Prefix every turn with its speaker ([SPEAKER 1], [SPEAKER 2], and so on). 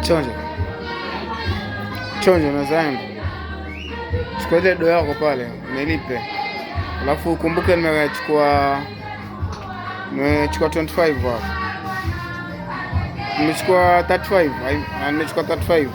[SPEAKER 1] Chonjo chonjo, naweza chukua ile do yako pale nilipe, alafu ukumbuke nimechukua 25 hapo, nimechukua 35, nimechukua 35.